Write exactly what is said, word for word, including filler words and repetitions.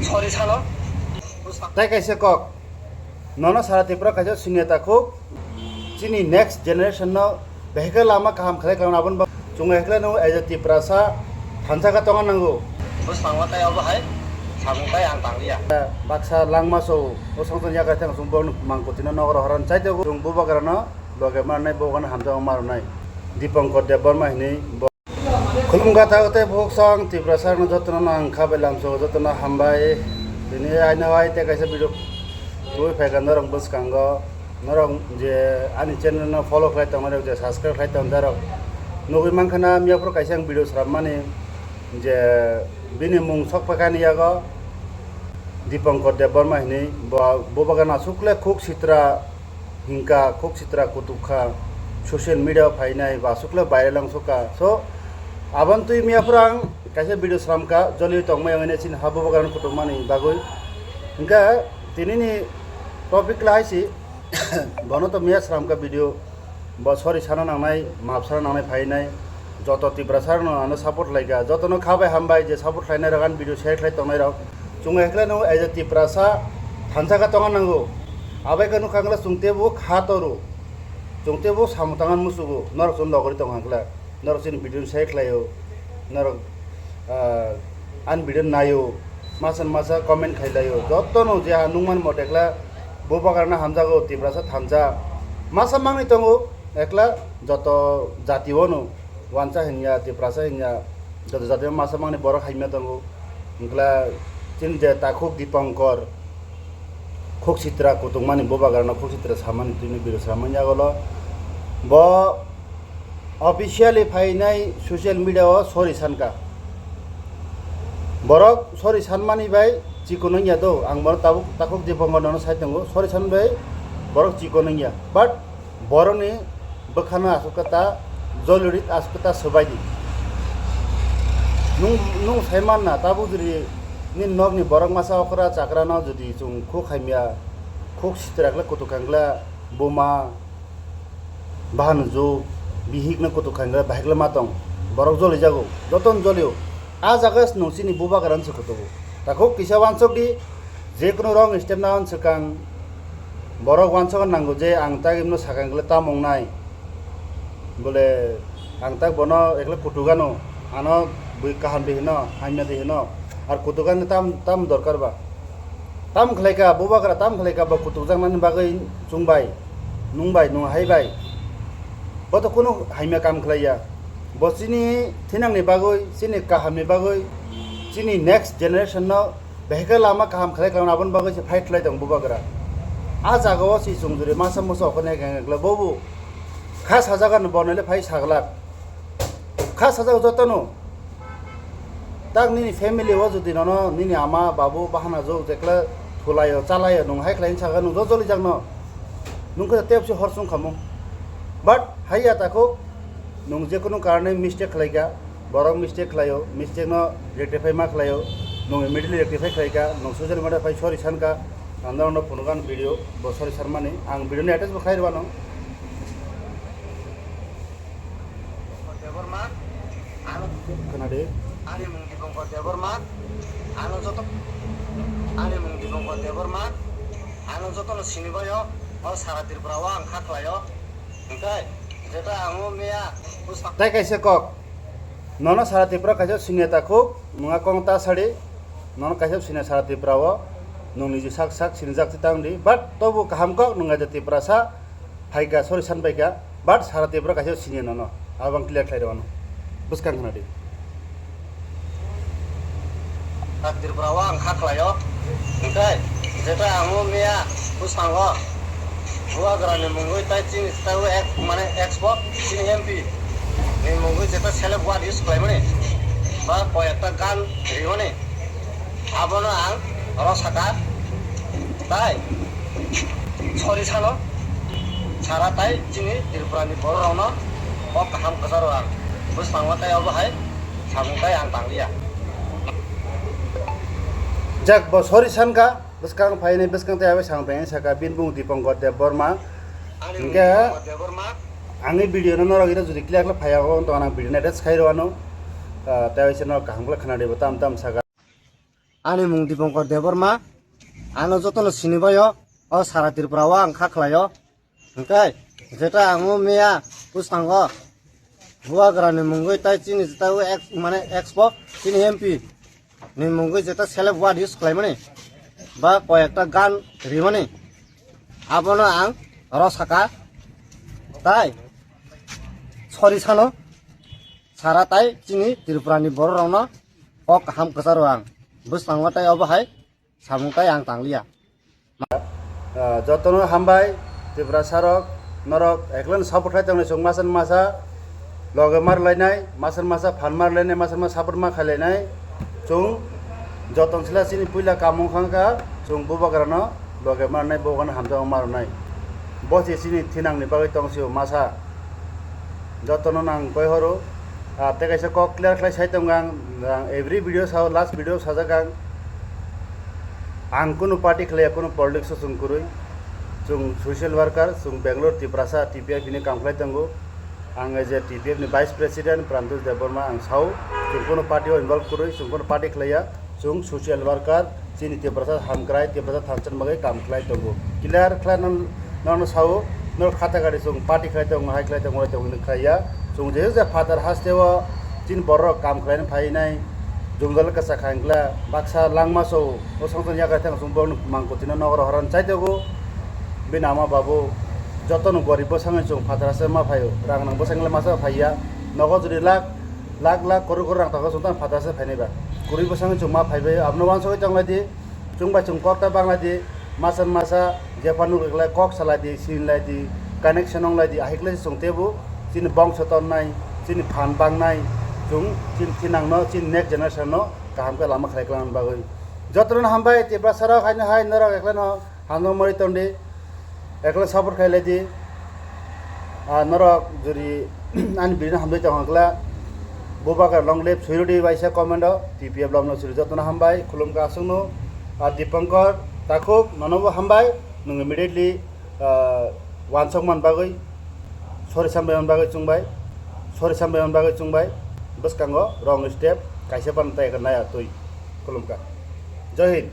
Sorry sano. Tai kaisa kok. Nono sara Tripura kaisa senior takhuk. Chini next generation no behikhe lama kaham khlai khlai aboni bagwi chwng ekhle no as a Tiprasa thansa kha tongo nango. Bwskango tai obo hai samung tai ang tangliya. Baksa langma so o songchon yakai thang sung bon mangkutino nogoro horan chaito chwng bubagrano loge marnai bogano hamjao marnai. Dipankar Debbarma hinwi bo Khulumkha thago tei bukhuk song Tiprasa rokno jotono no ang kha bai lamsogo jotono hambai. Tini aino hai tei kaisa video tubui phaikha norok bwskango norok je ani channel no follow khlai tongnai rok je subscribe khlai tong jarok nugui mankha na miyaphuru kaisa ang video srammani je bini mung sok phaikha ani yago Dipankar Debbarma hinwi bo bubagrano aswk le khuk sitra hingka khuk sitra kutuk kha social media o phainai ba aswk le viral wng sokha so aboni twi miyaphuru ang kaisa video sramkha joliui tongmai wngwi chini ha bubagrano kutukmani bagwi hingkha tinini topic khlai si bono to miya sramkha video. Bo sorry sana nangnai, maaf sana nangnai phainai. Joto Tiprasa rokno ano support khlaikha. Jotono kha bai hambai je support khlainai rok ani video share khlai tongnai rok. Chwng ekhle no as a Tiprasa thansa kha tonga nango. Abai khe nukha angla chwng tebo kha toru. Chwng tebo samung tangan musugo. Norok chwng nogori tong angla. Norok chini video share khlaio. Norok ah, ani video naio, masa masa comment khailaio, jotono je ha nungmani mote ekla bubagrano hamjago, Tiprasa thansa masa mangni tongo, ekla joto jati o no wansa hinya, Tiprasa hinya, joto jati o masa mangni borok hamya tongo, hwnkla chini je takhuk Dipankar khuk sitra kutukmani bubagrano khuk sitra samani tini video samani yagolo bo officially phainai social media o sorry sankha. Borok sorry sanmani bai chikon wngya do, ang bono tabuk takhuk Dipankar nono sai tongo, sorry san bai borok chikon wngya, but borokni bwkhano aswk khe ta joliri aswk khe ta swbai di. Nung, nung sai manna tabuk jodi nini nokni borok masa okra chakrano jodi chwng khuk hamya, khuk sitra khlai kutuk kha wngkla buma, bahan jwk, bihikno kutuk khainai bahikle ma tong, borok jolijago, jotono jolio. A jaga se nwng chini bubagrano se kutugo. Takhuk kisa wansok di, je kono wrong step na wan swkang, borok wansok nango je ang tak imno sakang kle tam wngnai. Bole ang tak bono ekle kutuk ano, ano bui kaham di hino, hamya di hino, ar kutuk ani tam, tam dorkar ba. Tam khlai kha, bubagra tam khlai kha, bo kutukjaknani bagwi chwng bai, nwng bai, nwng hai bai. Bo to kunu hamya kam khlai ya. Bo chini thinangni bagwi, chini kahamni bagwi, chini next generation no behikhe lama kaham khlai kha, aboni bagwi se fight khlai tong bubagra. A jaga o si chwng juri masa musa okho nai kha, bo bo kha sajak ano bo nai le phai saglak. Kha sajak jotono. Tak nini family o jodi nono nini ama babu bahana jok jekla thulaio chalaio nwng hai khlai saka nwng jojoli jakno. Nwng khe tebsi hor sung khamu. But haiya takhuk nwng jekunu karone mistake khlaikha, borok mistake khlaio, mistake no rectify ma khlaio, nwng immediately rectify khlaikha, nwng social media phai sorry sankha, ang norokno phunugo ang video bo sorry sanmani, ang video ni attach bo khlai rwano. Debbarma, ano khwnadi. Ani mung Dipankar Debbarma, ano joto, ani mung Dipankar Debbarma, ano jotono sinibaio, o sara Tripura o ang kha khlaio. Hingkai, jeta ang o miya, bwswk. Tai kaisa kok, nono sara Tripura kaisa siniya takhuk, nwnga kong ta sadi, nono kaisa siniya sara Tripura o, nwng niji sak sak sinijak twi tang di, but tobo kaham kok nwng kaisa Tiprasa, phaikha, sorry san phaikha, but sara Tripura kaisa siniya nono, abo ang clear khlai rwano. Bwskang khna di. Sara Tripura o ang kha khlaio. Hingkai, jeta ang o miya bwskango Bubagrani mungwi tai chini tai o ek, mane expert chini M P ni mungwi jeta select word use khlaimani ba koi ekta gan rimani. Abono ang oro saka, tai sorry sano sara tai chini Tripura ni borok rokno o kaham kwcharo ang bwskango tai obo hai samung tai ang tangliya. Jak bo sorry sanka bwskang phaini bwskang tai abai samung tai saka bini bung Dipankar Debbarma. Ani mung Hingke Dipankar Debbarma. Ani video no norok ira jodi clear khlai phaiya o tong ang video no attach khai rwano. Ah, tai se norok kaham khlai khna dibo tam tam saka. Ani mung Dipankar Debbarma. Ano jotono sinibaio, o sara Tripura o ang kha khlaio. Hwnkhe jeta ang o meya bwskango Bubagrani mungwi tai chini jeta o ex, mane expo chini M P ni mungwi jeta self word use khlaimani ba koi ekta gan rimani abono ang oro saka tai sori sano sara tai chini Tripura ni borok rokno kok kaham kwcharo ang bwskango tai obo hai samung tai ang tangliya. Ah, jotono hambai, Tiprasa rok, norok eklen support khai tongnai chwng masa masa, loge mar lainai, masa masa phan mar lainai, masa masa support ma khai lainai, chwng joton sila chini puila kamung khangkha, chwng Bubagrano loge mar nai, Bubagrano hamjak ma rwnai. Bo se chini thinang ni bagwi tong sio masa. Jotono nang koi horo. Ah, tei kaisa kok clear khlai sai tongo ang, ang every video sao, last video sajak ang. Ang kunu party khlaiya, kunu politics o chwng kwrwi. Chwng social worker, chwng Bangalore Tiprasa T P F ni kam khlai tongo. Ang as a T P F ni vice president Prantosh Debbarma ang sao, chwng kunu party o involve kwrwi, chwng kunu party khlaiya. Chwng social worker, chini Tiprasa hamkrai, Tiprasa thansa ni bagwi kam khlai tongo. Clear khlai nang, nang sao, nor khata gari chwng party khlai tongo, hai khlai tongo, hai tongo hinwi khlaiya. Chwng je je phatar haste o chini borok kam khlaina phainai, jwngjal kwchak kha hwnkla, baksa langma so, o songchon yagra thang chwng borok mangkotino nogor horan chai tongo. Bini ama babu, jotono gorib bwskango chwng phatar haste ma phaio, rang nang bwskango masa phaiya, nogo jodi lak, lak lak koror koror rang tongo chwng tamo phatar haste phainai ba. Kwrwi bwskango chwng ma phaibai, abono uansugwi tonglaidi, chwng bai chwng kok ta bangladi, masa masa jepha nukle kok salaidi, sinlaidi, connection wnglaidi, ahikle chwng tebo chini bongso tonnai, chini phan bangnai, chwng chini thinangno, chini next generation no kaham khe lama khlai kwlangni bagwi. Jotono hambai, Tiprasa rok haino hai norok ekleno hamjakmani tongdi. Ekla support khailai di. Ah, norok jodi ani video no hamjai tong hwnkla, Bubagra long live sui rwdi waisa comment o, T P F long no sui rwdi jotono hambai, khulumkha aswkno. Ah, Dipankar Takhuk nono bo hambai, nwng immediately, ah, wansok man bagwi, sorry sambai man bagwi chwngbai, sorry sambai man bagwi chwngbai, bwskango wrong step kaisa pan tai naya twi, khulumkha. Jai Hind.